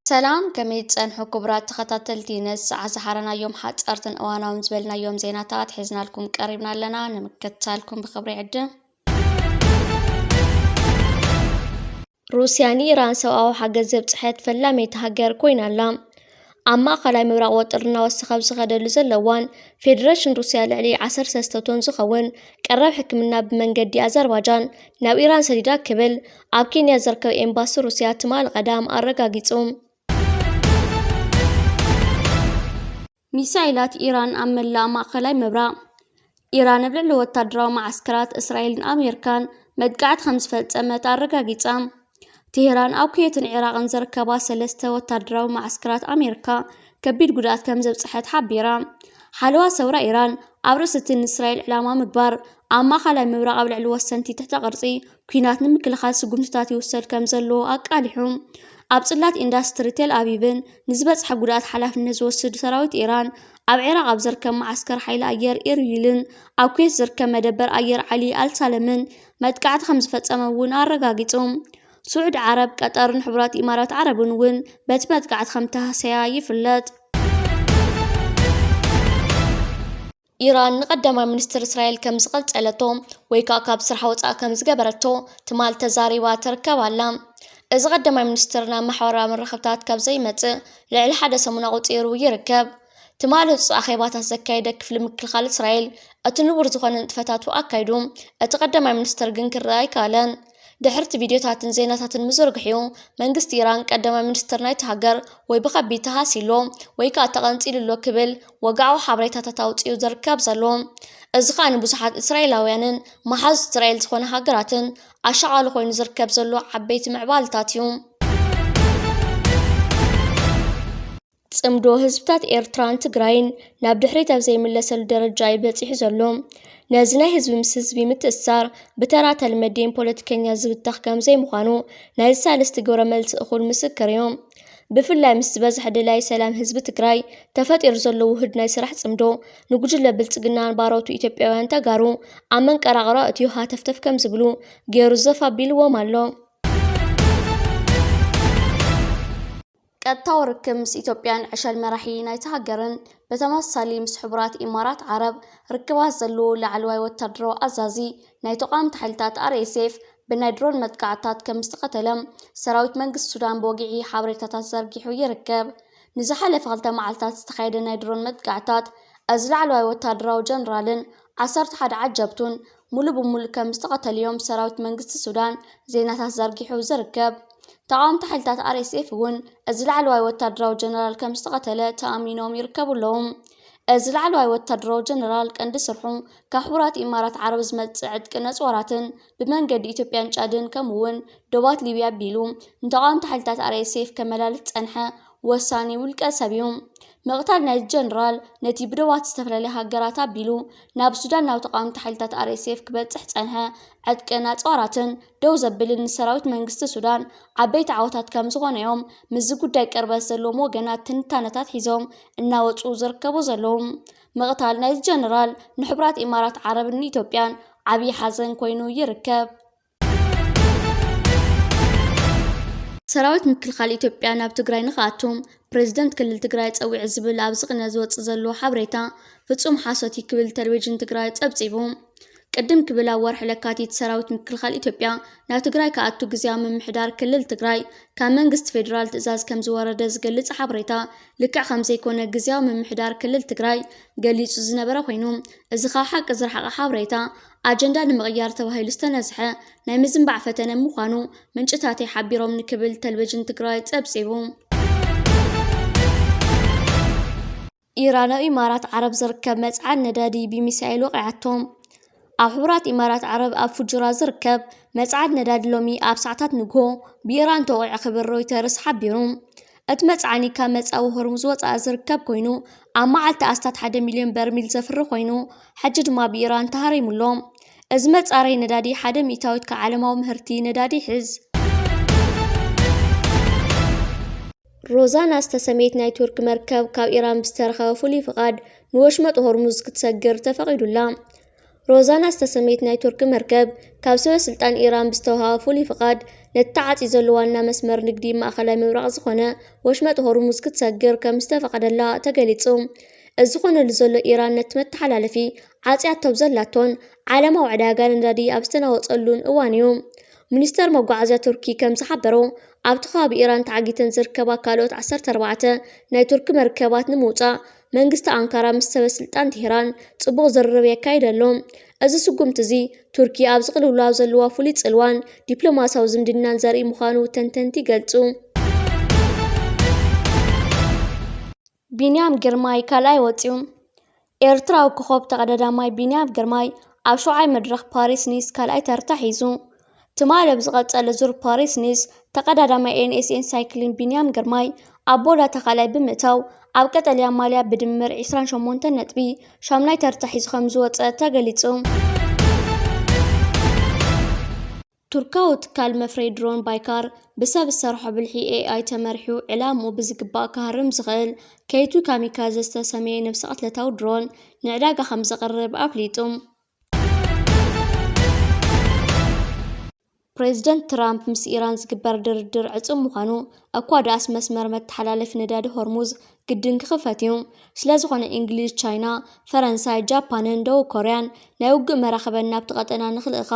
ሰላም፣ ከመይ ጸንሑ ክቡራት ተኸታተልቲ? ነዚ ሰዓት ዝሓረናዮም ሓጸርትን እዋናውን ዝበልናዮም ዜናታት ሒዝናልኩም ቀሪብና ኣለና። ንምክትታልኩም ብኽብሪ ይዕድም። ሩስያ ንኢራን ሰብኣዊ ሓገዝ ዘብጽሐት ፈላመይቲ ሃገር ኮይና ኣላ። ኣብ ማእኸላይ ምብራቕ ወጥሪ እናወሰኸ ኣብ ዝኸደሉ ዘሎ እዋን፣ ፌደሬሽን ሩስያ ልዕሊ ዓሰርተ ሰለስተ ቶን ዝኸውን ቀረብ ሕክምና ብመንገዲ ኣዘርባጃን ናብ ኢራን ሰዲዳ ክብል ኣብ ኬንያ ዝርከብ ኤምባሲ ሩስያ ትማሊ ቀዳም ኣረጋጊጹ። ሚሳይላት ኢራን ኣብ መላእ ማእኸላይ ምብራቕ። ኢራን ኣብ ልዕሊ ወታደራዊ መዓስከራት እስራኤልን ኣሜሪካን መጥቃዕቲ ከም ዝፈጸመት ኣረጋጊጻ። ቴህራን ኣብ ኩዌትን ዒራቕን ዝርከባ ሰለስተ ወታደራዊ መዓስከራት ኣሜሪካ ከቢድ ጉድኣት ከም ዘብጽሐት ሓቢራ። ሓለዋ ሰውራ ኢራን ኣብ ርእሲ እቲ ንእስራኤል ዕላማ ምግባር ኣብ ማእኸላይ ምብራቕ ኣብ ልዕሊ ወሰንቲ ትሕተ ቅርጺ ኲናት ንምክልኻል ስጉምትታት ይውሰድ ከም ዘሎ ኣቃሊሑ። ኣብ ጽላት ኢንዳስትሪ ቴል ኣቪቭን ንዝበጽሐ ጉድኣት ሓላፍነት ዝወስድ ሰራዊት ኢራን፣ ኣብ ዒራቕ ኣብ ዝርከብ መዓስከር ሓይሊ ኣየር ኤርቢልን ኣብ ኩዌት ዝርከብ መደበር ኣየር ዓሊ ኣልሳለምን መጥቃዕቲ ከም ዝፈጸመ እውን ኣረጋጊጹ። ስዑድ ዓረብ፣ ቀጠርን ሕቡራት ኢማራት ዓረብን እውን በቲ መጥቃዕቲ ከም ተሃሰያ ይፍለጥ። ኢራን ንቀዳማይ ሚኒስትር እስራኤል ከም ዝቐጸለቶ ወይ ከኣ ካብ ስራሕ ወጻእ ከም ዝገበረቶ ትማል ተዛሪባ ትርከብ ኣላ። እዚ ቀዳማይ ሚኒስትር ናብ ማሕበራዊ መራኸብታት ካብ ዘይመጽእ ልዕሊ ሓደ ሰሙን ኣቑጺሩ ይርከብ። ትማል ህጹጽ ኣኼባታት ዘካየደ ክፍሊ ምክልኻል እስራኤል እቲ ንቡር ዝኾነ ንጥፈታቱ ኣካይዱ፣ እቲ ቀዳማይ ሚኒስትር ግን ክረኣ ኣይከኣለን። ድሕርቲ ቪድዮታትን ዜናታትን ምዝርግሕኡ፣ መንግስቲ ኢራን ቀዳማይ ሚኒስትር ናይቲ ሃገር ወይ ብኸቢድ ተሃሲሎ ወይ ከኣ ተቐንጺሉ ኣሎ ክብል ወግዓዊ ሓበሬታታት ኣውጺኡ ዝርከብ ዘሎ። እዚ ከኣ ንብዙሓት እስራኤላውያንን መሓዙት እስራኤል ዝኾነ ሃገራትን ኣሻቓሊ ኮይኑ ዝርከብ ዘሎ ዓበይቲ ምዕባለታት እዩ። ጽምዶ ህዝብታት ኤርትራን ትግራይን ናብ ድሕሪት ኣብ ዘይምለሰሉ ደረጃ እዩ በጺሑ ዘሎ። ነዚ ናይ ህዝቢ ምስ ህዝቢ ምትእስሳር ብተራ ተልመዴን ፖለቲከኛ ዝብተኽ ከም ዘይምዃኑ ናይዚ ሳልስቲ ግብረ መልሲ እኹል ምስክር እዩ። ብፍላይ ምስ ዝበዝሐ ደላይ ሰላም ህዝቢ ትግራይ ተፈጢሩ ዘሎ ውሁድ ናይ ስራሕ ጽምዶ ንጉጅለ ብልጽግናን ባሮቱ ኢትዮጵያውያን ተጋሩ ኣብ መንቀራቕሮ ኣእትዩ ሃተፍተፍ ከም ዝብሉ ገይሩ ዘፍ ኣቢልዎም ኣሎ። ቀጥታዊ ርክብ ምስ ኢትዮጵያን ዕሸል መራሒ ናይታ ሃገርን ብተመሳሳሊ ምስ ሕቡራት ኢማራት ዓረብ ርክባት ዘለዎ ላዕለዋይ ወታደራዊ ኣዛዚ ናይ ተቓወምቲ ሓይልታት ኣር ኤስ ኤፍ ብናይ ድሮን መጥቃዕትታት ከም ዝተቐተለ ሰራዊት መንግስቲ ሱዳን ብወግዒ ሓበሬታታት ዘርጊሑ ይርከብ። ንዝሓለፈ ክልተ መዓልታት ዝተኻየደ ናይ ድሮን መጥቃዕትታት እዚ ላዕለዋይ ወታደራዊ ጀነራልን ዓሰርተ ሓደ ዓጀብቱን ሙሉ ብሙሉ ከም ዝተቐተሉ እዮም ሰራዊት መንግስቲ ሱዳን ዜናታት ዘርጊሑ ዝርከብ። ተቓወምቲ ሓይልታት ኣር ኤስ ኤፍ እውን እዚ ላዕለዋይ ወታደራዊ ጀነራል ከም ዝተቐተለ ተኣሚኖም ይርከቡ ኣለዉ። እዚ ላዕለዋይ ወታደራዊ ጀነራል ቀንዲ ስርሑ ካብ ሕቡራት ኢማራት ዓረብ ዝመጽእ ዕጥቅን ኣጽዋራትን ብመንገዲ ኢትዮጵያን ጫድን ከምኡ እውን ዶባት ሊብያ ኣቢሉ ንተቓወምቲ ሓይልታት ኣር ኤስ ኤፍ ከመላልስ ዝጸንሐ ወሳኒ ውልቀ ሰብ እዩ። ምቕታል ናይዚ ጀነራል ነቲ ብዶባት ዝተፈላለያ ሃገራት ኣቢሉ ናብ ሱዳን ናብ ተቓወምቲ ሓይልታት ኣር ኤስ ኤፍ ክበጽሕ ዝጸንሐ ዕጥቅን ኣጽዋራትን ደው ዘብልን ንሰራዊት መንግስቲ ሱዳን ዓበይቲ ዓወታት ከም ዝኾነ እዮም ምስዚ ጉዳይ ቅርበት ዘለዎም ወገናት ትንታነታት ሒዞም እናወጹ ዝርከቡ ዘለዉ። ምቕታል ናይዚ ጀነራል ንሕቡራት ኢማራት ዓረብን ንኢትዮጵያን ዓብዪ ሓዘን ኮይኑ ይርከብ። ሰራዊት ምክልኻል ኢትዮጵያ ናብ ትግራይ ንኽኣቱ ፕሬዝደንት ክልል ትግራይ ጸዊዑ ዝብል ኣብዚ ቅነ ዝወጽእ ዘሎ ሓበሬታ ፍጹም ሓሶት እዩ ክብል ቴሌቪዥን ትግራይ ጸብጺቡ። ቅድም ክብል ኣብ ወርሒ ለካቲት ሰራዊት ምክልኻል ኢትዮጵያ ናብ ትግራይ ክኣቱ ግዝያዊ ምምሕዳር ክልል ትግራይ ካብ መንግስቲ ፌዴራል ትእዛዝ ከም ዝወረደ ዝገልጽ ሓበሬታ ልክዕ ከም ዘይኮነ ግዝያዊ ምምሕዳር ክልል ትግራይ ገሊጹ ዝነበረ ኮይኑ፣ እዚ ካብ ሓቂ ዝረሓቐ ሓበሬታ ኣጀንዳ ንምቕያር ተባሂሉ ዝተነዝሐ ናይ ምዝንባዕ ፈተነ ምዃኑ ምንጭታተይ ሓቢሮምኒ ክብል ቴሌቪዥን ትግራይ ጸብጺቡ። ኢራን ኣብ ኢማራት ዓረብ ዝርከብ መጽዓን ነዳዲ ብሚሳኤል ወቒዓቶ። ኣብ ሕቡራት ኢማራት ዓረብ ኣብ ፉጁራ ዝርከብ መጽዓን ነዳዲ ሎሚ ኣብ ሰዓታት ንግሆ ብኢራን ተወቒዑ ክብል ሮይተርስ ሓቢሩ። እቲ መጽዓኒ ካብ መጻዊ ሆርሙዝ ወጻኢ ዝርከብ ኮይኑ፣ ኣብ መዓልቲ ኣስታት ሓደ ሚልዮን በርሚል ዘፍሪ ኮይኑ፣ ሕጂ ድማ ብኢራን ተሃሪሙ ኣሎ። እዚ መጻረይ ነዳዲ ሓደ ሚእታዊት ካብ ዓለማዊ ምህርቲ ነዳዲ ይሕዝ። ሮዛና ዝተሰመየት ናይ ቱርክ መርከብ ካብ ኢራን ብዝተረኸበ ፍሉይ ፍቓድ ንወሽመጥ ሆርሙዝ ክትሰግር ተፈቒዱላ። ሮዛና ዝተሰመየት ናይ ቱርክ መርከብ ካብ ሰበ ስልጣን ኢራን ብዝተዋህባ ፍሉይ ፍቓድ ነቲ ተዓጽዩ ዘሎ ዋና መስመር ንግዲ ማእከላይ ምብራቕ ዝኾነ ወሽመጥ ሆርሙዝ ክትሰግር ከም ዝተፈቐደላ ተገሊጹ። እዚ ዝኾነሉ ዘሎ፣ ኢራን ነቲ መተሓላለፊ ዓጽያቶ ኣብ ዘላቶን ዓለማዊ ዕዳጋ ነዳዲ ኣብ ዝተናወጸሉን እዋን እዩ። ሚኒስተር መጓዓዝያ ቱርኪ ከም ዝሓበሮ፣ ኣብቲ ከባቢ ኢራን ተዓጊተን ዝርከባ ካልኦት ዓሰርተ ኣርባዕተ ናይ ቱርኪ መርከባት ንምውጻእ መንግስቲ ኣንካራ ምስ ሰበ ስልጣን ቴህራን ጽቡቕ ዝርርብ የካይድ ኣሎ። እዚ ስጉምቲ እዚ፣ ቱርኪ ኣብዚ ቅልውላው ዘለዋ ፍሉይ ጽልዋን ዲፕሎማሲያዊ ዝምድናን ዘርኢ ምዃኑ ተንተንቲ ይገልጹ። ቢንያም ግርማይ ካልኣይ ወጺኡ። ኤርትራዊ ኮኾብ ተቐዳዳማይ ቢንያም ግርማይ ኣብ ሸውዓይ መድረኽ ፓሪስ ኒስ ካልኣይ ተርታ ሒዙ። ትማሊ ኣብ ዝቐጸለ ዙር ፓሪስ ኒስ፣ ተቐዳዳማይ ኤን ኤስ ኤን ሳይክሊን ቢንያም ግርማይ ኣብ ቦላታ ካልኣይ ብምእታው፣ ኣብ ቀጠልያ ማልያ ብድምር ዕስራን ሸሞንተን ነጥቢ ሻምናይ ተርታ ሒዙ ከም ዝወጸ ተገሊጹ። ቱርካዊ ትካል መፍረይ ድሮን ባይካር፣ ብሰብ ዝሰርሖ ብልሒ ኤ ኣይ ተመሪሑ፣ ዕላምኡ ብዝግባእ ክሃርም ዝኽእል ከይቱ ካሚካዘ ዝተሰመየ ነብሰ ቅትለታዊ ድሮን ንዕዳጋ ከም ዘቕርብ ኣፍሊጡ። ፕሬዚደንት ትራምፕ ምስ ኢራን ዝግበር ድርድር ዕጹም ምዃኑ፣ እኳ ደኣስ መስመር መተሓላለፊ ነዳዲ ሆርሙዝ ግድን ክኽፈት እዩ። ስለዝኾነ እንግሊዝ፣ ቻይና፣ ፈረንሳይ፣ ጃፓንን ደቡብ ኮርያን ናይ ውግእ መራኽበን ናብቲ ቀጠና ንኽልእኻ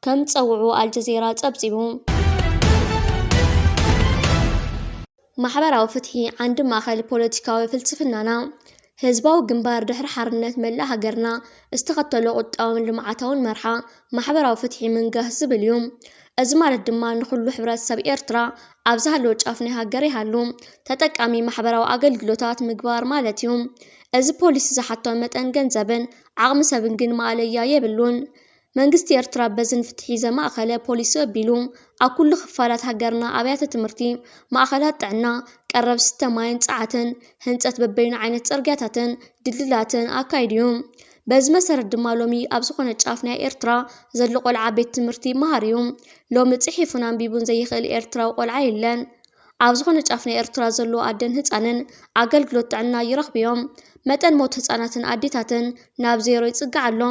ከም ዝጸውዑ ኣልጀዚራ ጸብጺቡ። ማሕበራዊ ፍትሒ ዓንዲ ማእከል ፖለቲካዊ ፍልስፍናና። ህዝባዊ ግንባር ድሕሪ ሓርነት መላእ ሃገርና ዝተኸተሎ ቁጠባውን ልምዓታውን መርሓ ማሕበራዊ ፍትሒ ምንጋስ ዝብል እዩ። እዚ ማለት ድማ ንኹሉ ሕብረተሰብ ኤርትራ ኣብ ዝሃለወ ጫፍ ናይ ሃገር ይሃሉ ተጠቃሚ ማሕበራዊ ኣገልግሎታት ምግባር ማለት እዩ። እዚ ፖሊሲ ዝሓቶ መጠን ገንዘብን ዓቕሚ ሰብን ግን ማእለያ የብሉን። መንግስቲ ኤርትራ በዝን ፍትሒ ዘማእኸለ ፖሊሲ ኣቢሉ ኣብ ኩሉ ክፋላት ሃገርና ኣብያተ ትምህርቲ፣ ማእኸላት ጥዕና፣ ቀረብ ስተ ማይን ጸዓትን፣ ህንጸት በበይኑ ዓይነት ጽርግያታትን ድልድላትን ኣካይዱ እዩ። በዚ መሰረት ድማ ሎሚ ኣብ ዝኾነ ጫፍ ናይ ኤርትራ ዘሎ ቆልዓ ቤት ትምህርቲ ይመሃር እዩ። ሎሚ ጽሒፉን ኣንቢቡን ዘይኽእል ኤርትራዊ ቆልዓ የለን። ኣብ ዝኾነ ጫፍ ናይ ኤርትራ ዘሎ ኣደን ህጻንን ኣገልግሎት ጥዕና ይረኽቡ እዮም። መጠን ሞት ህጻናትን ኣዴታትን ናብ ዜሮ ይጽጋዕ ኣሎ።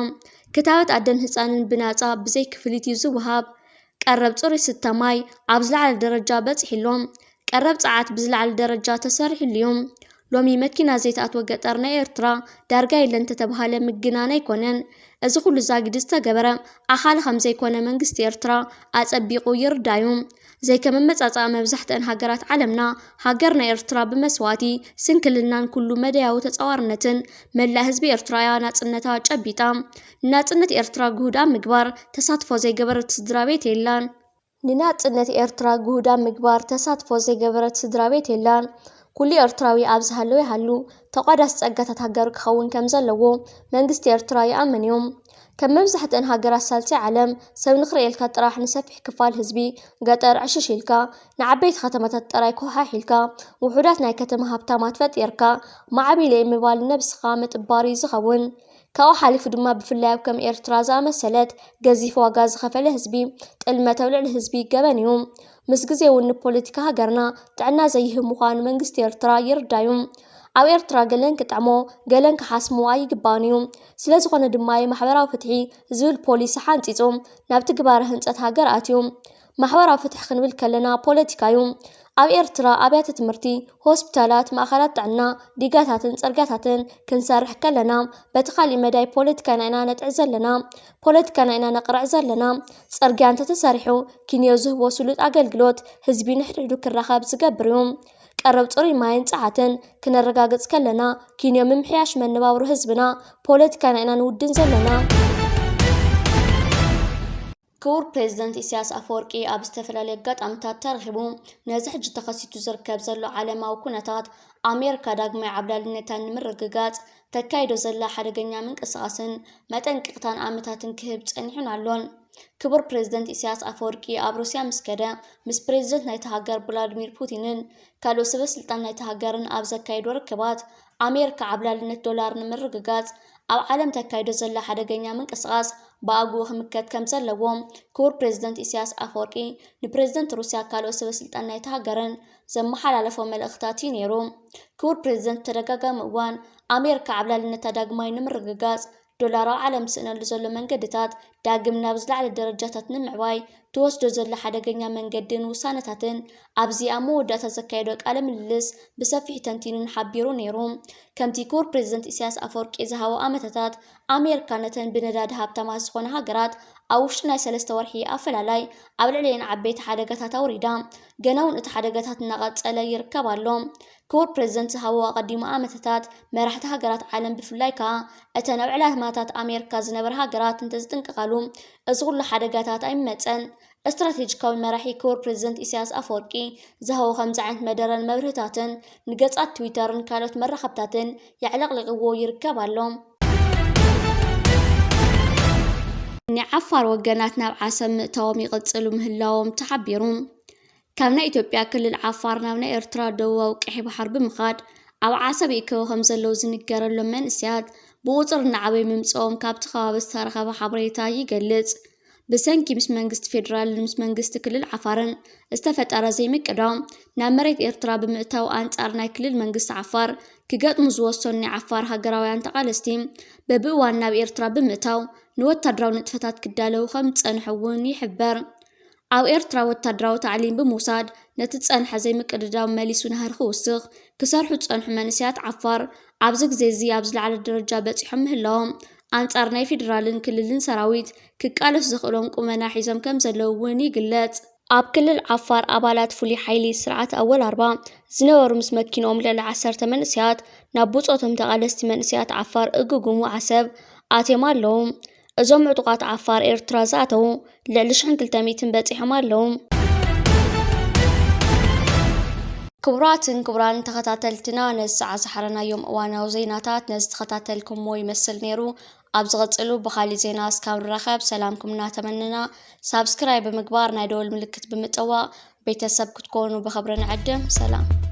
ክታበት ኣደን ህጻንን ብናጻ ብዘይ ክፍሊት እዩ ዝወሃብ። ቀረብ ጽሩይ ስተ ማይ ኣብ ዝለዓለ ደረጃ በጺሑ ኣሎ። ቀረብ ጸዓት ብዝለዓለ ደረጃ ተሰሪሕሉ እዩ። ሎሚ መኪና ዘይትኣትዎ ገጠር ናይ ኤርትራ ዳርጋ የለን እንተተባሃለ ምግናን ኣይኮነን። እዚ ኩሉ ዛጊድ ዝተገበረ ኣኻሊ ከም ዘይኮነ መንግስቲ ኤርትራ ኣጸቢቑ ይርዳእ እዩ። ዘይከም ኣመጻጽኣ መብዛሕትአን ሃገራት ዓለምና፣ ሃገርና ኤርትራ ብመስዋእቲ፣ ስንክልናን ኩሉ መዳያዊ ተጻዋርነትን መላእ ህዝቢ ኤርትራ እያ ናጽነታ ጨቢጣ። ንናጽነት ኤርትራ ግሁድ ኣብ ምግባር ተሳትፎ ዘይገበረት ስድራ ቤት የላን። ንናጽነት ኤርትራ ግሁድ ኣብ ምግባር ተሳትፎ ዘይገበረት ስድራ ቤት የላን። ኩሉ ኤርትራዊ ኣብ ዝሃለወ ይሃሉ ተቋዳስ ጸጋታት ሃገሩ ክኸውን ከም ዘለዎ መንግስቲ ኤርትራ ይኣምን እዩ። ከም መብዛሕትአን ሃገራት ሳልሳይ ዓለም፣ ሰብ ንኽርእየልካ ጥራሕ ንሰፊሕ ክፋል ህዝቢ ገጠር ዕሽሽ ኢልካ፣ ንዓበይቲ ከተማታት ጥራይ ኮሓሕ ኢልካ፣ ውሑዳት ናይ ከተማ ሃብታማት ፈጢርካ፣ ማዕቢለ ምባል ነብስኻ ምጥባር እዩ ዝኸውን። ካብኡ ሓሊፉ ድማ ብፍላይ ኣብ ከም ኤርትራ ዝኣመሰለት ገዚፍ ዋጋ ዝኸፈለ ህዝቢ፣ ጥልመት ኣብ ልዕሊ ህዝቢ ገበን እዩ። ምስ ግዜ እውን ንፖለቲካ ሃገርና ጥዕና ዘይህብ ምዃኑ መንግስቲ ኤርትራ ይርዳዩ። ኣብ ኤርትራ ገለን ክጥዕሞ፣ ገለን ክሓስሞ ኣይግባእን እዩ። ስለዝኾነ ድማ እዩ ማሕበራዊ ፍትሒ ዝብል ፖሊሲ ሓንጺጹ ናብ ትግባረ ህንጸት ሃገር ኣትዩ። ማሕበራዊ ፍትሒ ክንብል ከለና ፖለቲካ እዩ። ኣብ ኤርትራ ኣብያተ ትምህርቲ፣ ሆስፒታላት፣ ማእከላት ጥዕና፣ ዲጋታትን ጽርግያታትን ክንሰርሕ ከለና፣ በቲ ካሊእ መዳይ ፖለቲካና ኢና ነጥዕስ ዘለና። ፖለቲካና ኢና ነቕርዕ ዘለና። ጽርግያ እንተተሰሪሑ፣ ኪንዮ ዝህቦ ስሉጥ ኣገልግሎት ህዝቢ ንሕድሕዱ ክራኸብ ዝገብር እዩ። ቀረብ ጽሩይ ማይን ጸዓትን ክነረጋግጽ ከለና፣ ኪንዮ ምምሕያሽ መነባብሮ ህዝብና ፖለቲካና ኢና ንውድን ዘለና። ክቡር ፕሬዚደንት ኢሳያስ ኣፈወርቂ ኣብ ዝተፈላለዩ ኣጋጣሚታት ተረኺቡ፣ ነዚ ሕጂ ተኸሲቱ ዝርከብ ዘሎ ዓለማዊ ኩነታት ኣሜሪካ ዳግማይ ዓብላልነታ ንምርግጋጽ ተካይዶ ዘላ ሓደገኛ ምንቅስቓስን መጠንቀቕታን ኣመታትን ክህብ ጸኒሑን ኣሎን። ክቡር ፕሬዚደንት ኢሳያስ ኣፈወርቂ ኣብ ሩስያ ምስ ከደ፣ ምስ ፕሬዚደንት ናይታ ሃገር ቭላድሚር ፑቲንን ካልኦት ሰበ ስልጣን ናይታ ሃገርን ኣብ ዘካየዶ ርክባት፣ ኣሜሪካ ዓብላልነት ዶላር ንምርግጋጽ ኣብ ዓለም ተካይዶ ዘላ ሓደገኛ ምንቅስቓስ ብኣግኡ ክምከት ከም ዘለዎ ክቡር ፕሬዚደንት ኢሳያስ ኣፈወርቂ ንፕሬዚደንት ሩስያ ካልኦት ሰበ ስልጣን ናይታ ሃገርን ዘመሓላለፎ መልእኽታት እዩ ነይሩ። ክቡር ፕሬዚደንት ተደጋጋሚ እዋን ኣሜሪካ ዓብላልነታ ዳግማይ ንምርግጋጽ ዶላር ኣብ ዓለም ዝስእነሉ ዘሎ መንገድታት ዳግም ናብ ዝለዓለ ደረጃታት ንምዕባይ ትወስዶ ዘሎ ሓደገኛ መንገድን ውሳነታትን ኣብዚ ኣብ መወዳእታ ዘካየዶ ቃለ ምልልስ ብሰፊሕ ተንቲኑን ሓቢሩ ነይሩ። ከምቲ ክቡር ፕሬዝደንት ኢሳያስ ኣፈወርቂ ዝሃቦ ኣመተታት፣ ኣሜሪካ ነተን ብነዳዲ ሃብታማት ዝኾና ሃገራት ኣብ ውሽጢ ናይ ሰለስተ ወርሒ ኣፈላላይ ኣብ ልዕሊኤን ዓበይቲ ሓደጋታት ኣውሪዳ። ገና እውን እቲ ሓደጋታት እናቐጸለ ይርከብ ኣሎ። ክቡር ፕሬዝደንት ዝሃቦ ኣቐዲሙ ኣመተታት፣ መራሕቲ ሃገራት ዓለም ብፍላይ ከኣ እተን ኣብ ዕላማታት ኣሜሪካ ዝነበራ ሃገራት እንተዝጥንቀቓሉ፣ እዚ ኩሉ ሓደጋታት ኣይምመጸን። ስትራቴጂካዊ መራሒ ክቡር ፕሬዝደንት ኢሳያስ ኣፈወርቂ ዝሃቦ ከምዚ ዓይነት መደረን መብርህታትን ንገጻት ትዊተርን ካልኦት መራኸብታትን የዕለቕሊቕዎ ይርከብ ኣሎ። ናይ ዓፋር ወገናት ናብ ዓሰብ ምእታዎም ይቕጽሉ ምህላዎም ተሓቢሩ። ካብ ናይ ኢትዮጵያ ክልል ዓፋር ናብ ናይ ኤርትራ ደቡባዊ ቀይሕ ባሕሪ ብምኻድ ኣብ ዓሰብ ይእከቡ ከም ዘለዉ ዝንገረሎም መንእሰያት ብቑጽሪ እናዓበዩ ምምጽኦም ካብቲ ከባቢ ዝተረኸበ ሓበሬታ ይገልጽ። ብሰንኪ ምስ መንግስቲ ፌደራልን ምስ መንግስቲ ክልል ዓፋርን ዝተፈጠረ ዘይምቅዳው ናብ መሬት ኤርትራ ብምእታው ኣንጻር ናይ ክልል መንግስቲ ዓፋር ክገጥሙ ዝወሰኑ ናይ ዓፋር ሃገራውያን ተቓለስቲ በብእዋን ናብ ኤርትራ ብምእታው ንወታደራዊ ንጥፈታት ክዳለዉ ከም ዝጸንሑ እውን ይሕበር። ኣብ ኤርትራ ወታደራዊ ታዕሊም ብምውሳድ ነቲ ዝጸንሐ ዘይምቅድዳው መሊሱ ናህሪ ክውስኽ ክሰርሑ ዝጸንሑ መንእሰያት ዓፋር ኣብዚ ግዜ እዚ ኣብ ዝለዓለ ደረጃ በጺሖም ምህላዎም ኣንጻር ናይ ፌደራልን ክልልን ሰራዊት ክቃለሱ ዘኽእሎም ቁመና ሒዞም ከም ዘለዉ እውን ይግለጽ። ኣብ ክልል ዓፋር ኣባላት ፍሉይ ሓይሊ ስርዓት ኣወል ኣርባ ዝነበሩ ምስ መኪንኦም ልዕሊ ዓሰርተ መንእሰያት ናብ ብጾቶም ተቓለስቲ መንእሰያት ዓፋር እግጉሙ ዓሰብ ኣትዮም ኣለዉ። እዞም ዕጡቓት ዓፋር ኤርትራ ዝኣተዉ ልዕሊ ሽሕን ክልተ ሚእትን በጺሖም ኣለዉ። ክቡራትን ክቡራን ተኸታተልትና፣ ነዚ ሰዓት ዝሓረናዮም እዋናዊ ዜናታት ነዚ ተኸታተልኩምዎ ይመስል ነይሩ። ኣብ ዝቐጽሉ ብኻሊእ ዜና እስካብ ንራኸብ ሰላምኩም እናተመነና፣ ሳብስክራይብ ብምግባር ናይ ደወል ምልክት ብምጥዋቕ ቤተሰብ ክትኮኑ ብኽብሪ ንዕድም። ሰላም።